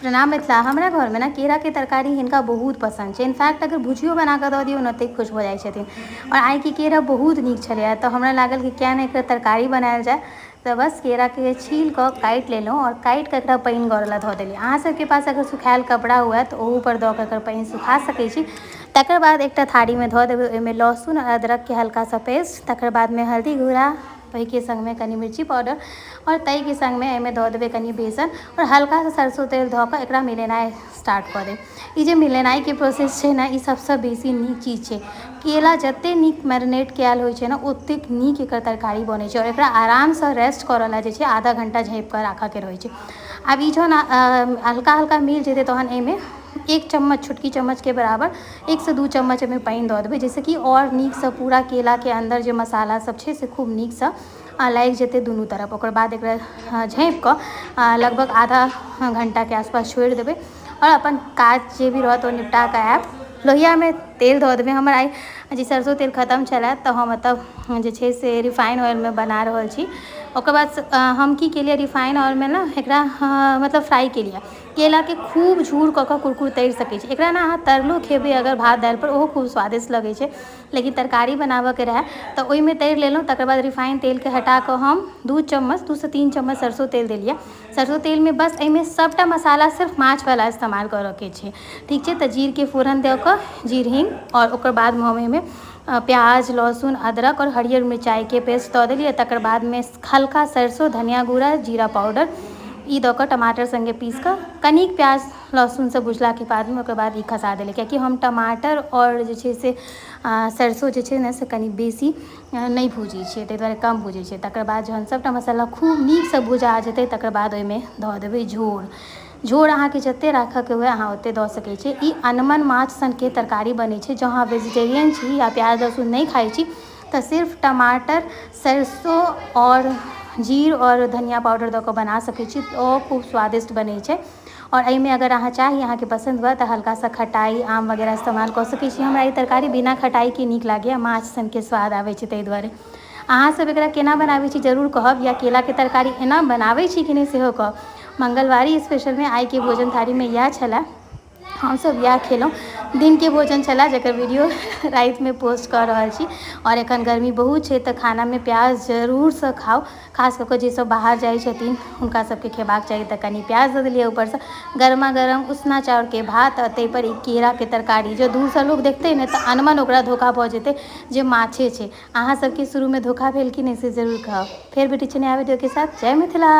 प्रणाम मिथिला। हमरा घरमे ने केराके तरकारी हिनका बहुत पसन्द छै। इनफैक्ट अगर भुजियो बना कऽ दऽ दियौ ने तऽ खुश भऽ जाइ छथिन। आओर आइके केरा बहुत नीक छलैए, तऽ हमरा लागल कि किया नहि एकर तरकारी बनायल जाय। तऽ बस केराके छील कऽ काटि लेलहुँ आओर काटि कऽ एकरा पानि गरऽ लए धऽ देलियै। अहाँ सबके पास अगर सुखायल कपड़ा हुए तऽ ओहूपर दऽ कऽ एकर पानि सुखा सकै छी। तकर बाद एकटा थारीमे धऽ देबै, ओहिमे लहसुन आओर अदरकके हल्का सा पेस्ट, तकर बादमे हल्दी गुड़ा, ओहिके संगमे कनि मिर्ची पाउडर आओर ताहिके संगमे एहिमे दऽ देबै कनि बेसन आओर हल्का सा सरसों तेल धऽ कऽ एकरा मिलेनाइ स्टार्ट कऽ देब। ई जे मिलेनाइके प्रोसेस छै ने, ई सबसँ बेसी नीक चीज छै। केला जतेक नीक मैरिनेट कयल होइ छै ने, ओतेक नीक एकर तरकारी बनै छै। आओर एकरा आरामसँ रेस्ट करऽ लए जे छै आधा घंटा झाँपि कऽ राखऽके रहै छै। आब ई जहन हल्का हल्का मिल जेतै, तहन एहिमे 1 चम्मच, छोटकी चम्मचके बराबर 1 सँ 2 चम्मच एहिमे पानि दऽ देबै, जाहिसँ कि आओर नीकसँ पूरा केलाके अन्दर जे मसाला सब छै से खूब नीकसँ लागि जेतै दुनू तरफ। ओकर बाद एकरा झाँपि कऽ लगभग आधा घंटाके आसपास छोड़ि देबै आओर अपन काज जे भी रहत ओ निपटा कऽ आयब। लोहियामे तेल धऽ देबै। हमर आइ जे सरसो तेल खतम छलै, तऽ हम एतऽ जे छै से रिफाइन ऑइलमे बना रहल छी। ओकर बाद हम की केलियै, रिफाइन ऑइलमे ने एकरा मतलब फ्राइ केलियै। केलाके खूब झूर कऽ कऽ कुरकुर तरि सकै छी। एकरा ने अहाँ तरलो खेबै अगर भात दालि पर, ओहो खूब स्वादिष्ट लगै छै। लेकिन तरकारी बनाबऽके रहै तऽ ओहिमे तरि लेलहुँ। तकर बाद रिफाइन तेलके हटा कऽ हम 2 चम्मच, 2 सँ 3 चम्मच सरसो तेल देलियै। सरसो तेलमे बस एहिमे सभटा मसाला सिर्फ माछवला इस्तेमाल करऽके छै, ठीक छै? तऽ जीरके फोरन दऽ कऽ, जीर, हींग आओर ओकर बादमे हम एहिमे प्याज, लहसुन, अदरक आओर हरियर मिरचाइके पेस्ट दऽ देलियै। तकर बादमे हल्का सरसो, धनिया गुड़ा, जीरा पाउडर ई दऽ कऽ, टमाटर सङ्गे पीस कऽ, कनिक प्याज लहसुनसँ भुजलाके बादमे ओकर बाद ई खसा देलियै, कियाकि हम टमाटर आओर जे छै से सरसो जे छै ने से कनि बेसी नहि भूजै छियै, ताहि दुआरे कम भूजै छियै। तकर बाद जहन सभटा मसाला खूब नीकसँ भुजा जेतै, तकर बाद ओहिमे धऽ देबै झोर। झोर अहाँके जतेक राखऽके हुए, अहाँ ओतेक दऽ सकै छी। ई अनमन माछ सनके तरकारी बनै छै। जँ अहाँ वेजिटेरियन छी या प्याज लहसुन नहि खाइ छी, तऽ सिर्फ टमाटर, सरसो आओर जीर आओर धनिया पाउडर दऽ कऽ बना सकै छी। ओ खूब स्वादिष्ट बनै छै। आओर एहिमे अगर अहाँ चाही, अहाँके पसन्द हुए, तऽ हल्का सा खटाइ, आम वगैरह इस्तेमाल कऽ सकै छी। हमरा ई तरकारी बिना खटाइके नीक लागैए, माछ सनके स्वाद आबै छै ताहि दुआरे। अहाँसभ एकरा केना बनाबै छी, जरूर कहब, या केलाके तरकारी एना बनाबै छी कि नहि, सेहो कहब। मंगलवारी स्पेशलमे आइके भोजन थारीमे इएह छलए। हमसभ इएह खेलहुँ। दिनके भोजन छलए, जकर वीडियो रातिमे पोस्ट कऽ रहल छी। आओर एखन गर्मी बहुत छै, तऽ खानामे प्याज जरूरसँ खाउ। खास कऽ कऽ जे सब बाहर जाइ छथिन, हुनका सबके खेबाक चाही। तऽ कनि प्याज दऽ देलियै ऊपरसँ। गरमा गरम उसना चाउरके भात आ ताहिपर ई केराके तरकारी, जे दूरसँ लोक देखतै ने तऽ अनमन ओकरा धोखा भऽ जेतै जे माछे छै। अहाँ सबके शुरूमे धोखा भेल कि नहि, से जरूर कहब। फेर भेटै छी नया वीडियोके साथ। जय मिथिला।